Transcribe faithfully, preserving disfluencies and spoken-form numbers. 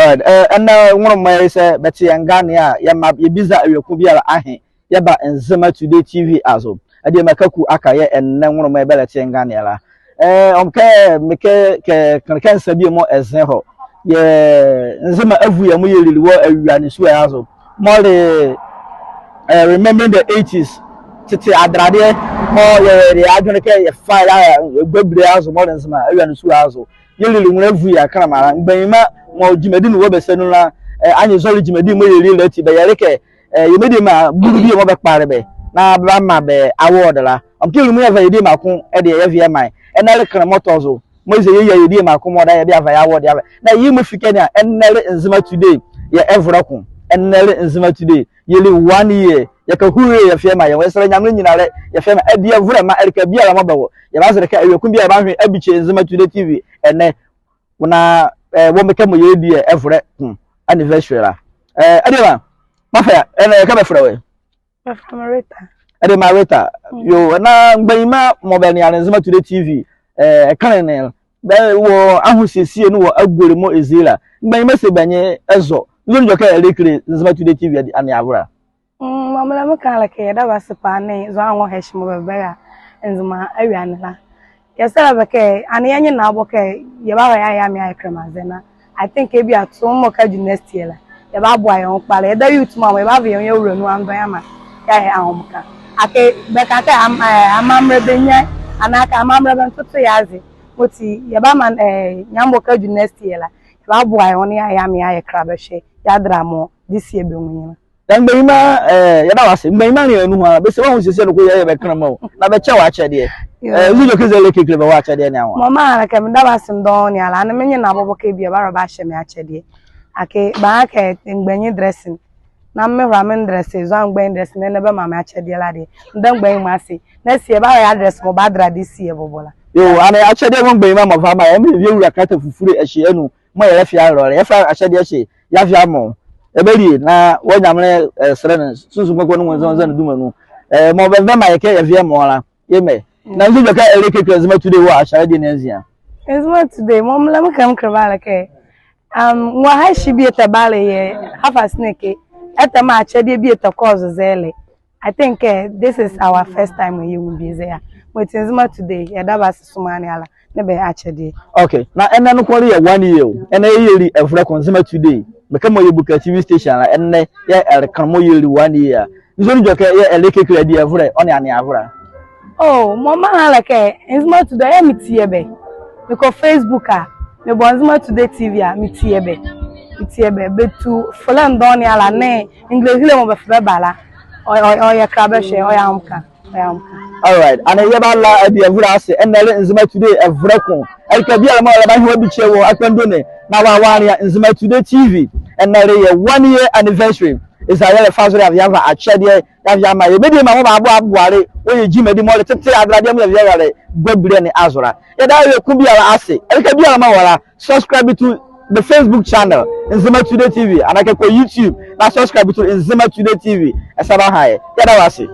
Alright, eh, ɛnɛ nwonlomɔ ye sɛ bɛte yɛ nganeɛ a, yɛmaa yɛbiza awie ko biala ahe, yɛba Nzema Today T V azo. Adiema Kaku Aka yɛɛ ɛnɛ nwonlomɔ ye bɛlɛte yɛ nganeɛ la. Eh, ɔm kɛ, mekɛ, kɛ, kenle kɛ nsa bie mɔɔ ɛze hɔ. Yɛ Nzema avuyɛ mɔɔ yɛlile wɔ Awiane sua ye azo. Mɔɔ le, eh, remembering the eighties. Tete adeladeɛ, mɔɔ yɛ, yɛde yɛ adwenle kɛ yɛfa ye la, ɛgua bile ye azo, mɔɔ le Nzema Awiane sua ye azo. Yɛlile nwolɛ avuyɛ kɛnlɛma la. Mgbanyima mɔɔ gyimadi ne wɔ bɛ sa nu la, eh, anye zɔle gyimadi mɔɔ yɛlile la ati, bɛyɛle kɛ, eh, yɛ mediema bulu bie mɔɔ bɛkpale bɛ, na bɛbamaa bɛ award la. Ɔm kɛ yɛlile mɔɔ yɛva yɛ diema ko ɛdeɛ yɛva yɛmaa ye. Ɛnɛ le kenle mɔɔ tɔ zo. Mɔɔ eza yɛyia yɛ diema ko mɔɔ ɔdaye yɛbava ye award yɛava ye. Na yemɔ fi ɛkɛ ne a, ɛnɛ le Nzema Today, yɛ ɛvolɛ ko. Ɛnɛ le Nzema Today, yɛli one year, yɛka hooray yɛfa yɛmaa yɛ nwo, yɛsɛlɛ Nyamenle nyilalɛ, yɛfa yɛmaa adielɛma ɛleka biala mɔɔ bɛwɔ. Yɛbazɛlɛ kɛ awie ko biala yɛbahwe abikye Nzema Today T V ɛnɛ. Na, eh, wɔ mekɛ mɔɔ yɛledi yɛ ɛvolɛ ko anniversary la. Eh, adiema, mafɛlɛ, ɛnɛ, kɛ bɛfɛlɛ wɔ ɛ? Bɛfɛlɛ me Rita. Adiema Rita. Mm. Yoo, na mgbanyima mɔɔ bɛnea le Nzema Today T V, eh, kenle ne, bɛ wɔ ahosiesie ne wɔ aguale mɔɔ eza la. Mgbanyima se bɛ nye ɛzɔ. Nzɔne edwɛkɛ ɛlɛkile Nzema Today T V aneavolɛ? Mm, mɔɔ melɛ meka a le kɛ yɛda bɛ ase paa nee zɔhane wɔ ɛhye mɔɔ bɛbara Nzema Awiane la. Yɛsɛlɛ bɛ kɛ, ɛnee yɛ nye na abɔ kɛ yɛbahɔ yɛayɛ amaa yɛ kɛnlɛma zɛ na. I think ebia to mɔɔ kɛdwu next year la, yɛbaboa yɛ nwo kpalɛ. Yɛda youth mɔ a mɔɔ yɛbava yɛ nwo yɛawula nu anva yɛamaa yɛayɛ ahomeka. Akee bɛka kɛ am-, eh, amammerɛ bɛnyia, anaa kɛ amammerɛ bɛntoto yɛ aze. Mɔti yɛbamaa, eh, Nyamenle bɔ kɛdwu next year la, yɛbaboa yɛ nwo na yɛayɛ amaa yɛayɛ kra bɛhwɛ yɛ adela mɔɔ this year bɛnwu nye la. Yɛ mgbanyima, eh, yɛda wɔ ase. Mgbanyima ne anu hɔ a, bɛse wɔ ahosiesie noko yɛyɛ bɛ kɛnlɛma o. Na bɛkyɛ wɔ akyɛdeɛ. Yoo. Eh, nzɔne edwɛkɛ eza ɛlɛkile bɛ wɔ akyɛdeɛ ne anwo a? Mɔɔ mekɛ, meda bɛ ase dɔɔnwo ne ala, ɛnee menye na abɔ bɔ kɛ bie bɛraba bɛahyɛ me akyɛdeɛ. Akee bɛha kɛ mgbanyinli dressing. Na mehola me ndress, zɔhane mgbanyinli dressing, ɛnee bɛmaa me akyɛdeɛ la deɛ. Meda mgbanyima ase. Next year bɛahɔ yɛ adress mɔɔ bɛadela this year bɔbɔ la. Yoo, ɛnee akyɛdeɛ mɔɔ mgbanyima mɔɔ bɛva bɛamaa yɛ, yɛmɔ yɛwula kɛlata fufule ɛhye anu. Mɔɔ yɛlɛfa yɛalɔle, yɛfa akyɛdeɛ ɛhye yɛava yɛamɔ. Ɛbalie na wɔ Nyamenle, eh, sɛlɛ ne, sunsum kɔkɔɔ ne nwonzanzan ne duma nu. Eh, mɔɔ bɛva bɛmaa yɛ kɛ yɛva yɛmɔ la, yɛmɛ. Na nzɔne edwɛkɛ ɛlɛkile Nzema Today wɔ akyɛdeɛ ne anzia? Nzema Today, mɔɔ melɛ mekɛ mekile bɛ a le kɛ, um, nwɔhɛ ɛhye bie tɛ bale yɛ Half Assinike, ɛtɛ maa akyɛdeɛ bie tɛ kɔ zo zɛlɛ. I think, eh, this is our first time yɛnwu bie zɛ a. Mɔti Nzema Today, yɛda bɛ ase somaa ne ala nee bɛ akyɛdeɛ. Okay, na ɛnɛ noko le yɛ one year o. Ɛnɛ yɛli ɛvolɛ ko Nzema Today. Mekɛ mɔɔ yɛ Buka T V station la, ɛnɛ yɛɛ ɛle kenle mɔɔ yɛli one year a. Nzɔne edwɛkɛ yɛɛ ɛlɛkile adielɛma ɔ nee aneavolɛ? Oh, mɔɔ meha a le kɛ, Nzema Today yɛɛ metie bɛ. Mekɔ Facebook a, mebɔ Nzema Today T V a, metie bɛ. Metie bɛ. Bɛtu folɛ ne dɔɔnwo ne ala nee ngilehile mɔɔ bɛfa bɛba la. Ɔ, ɔ, ɔyɛ kra bɛhwɛ, ɔyɛ ahomeka, ɔyɛ ahomeka. Alright, ɛnee yɛbala adielɛma ase, ɛnɛ le Nzema Today ɛvolɛ ko. Ɛleka biala mɔɔ ɛlɛba ɛnee wɔabikye wɔ akpandɔ ne, na wɔa, wɔanlea Nzema Today T V, ɛnɛ le yɛ one year anniversary. Eza yɛlɛfa zolɛ yɛava yɛava akyɛdeɛ, yɛava yɛamaa yɛ mediema mɔɔ bɛboaboale wɔ yɛ gyimadi mɔɔ le tete adeladeɛ mɔɔ yɛva yɛwula le gua bile ne azo la. Yɛda awie ko biala ase, ɛleka biala mɔɔ ɛwɔ la, subscribe to the Facebook channel, Nzema Today T V, anaa kɛ kɔ YouTube na subscribe to Nzema Today T V. Ɛsa baha yɛ. Yɛda wɔ ase.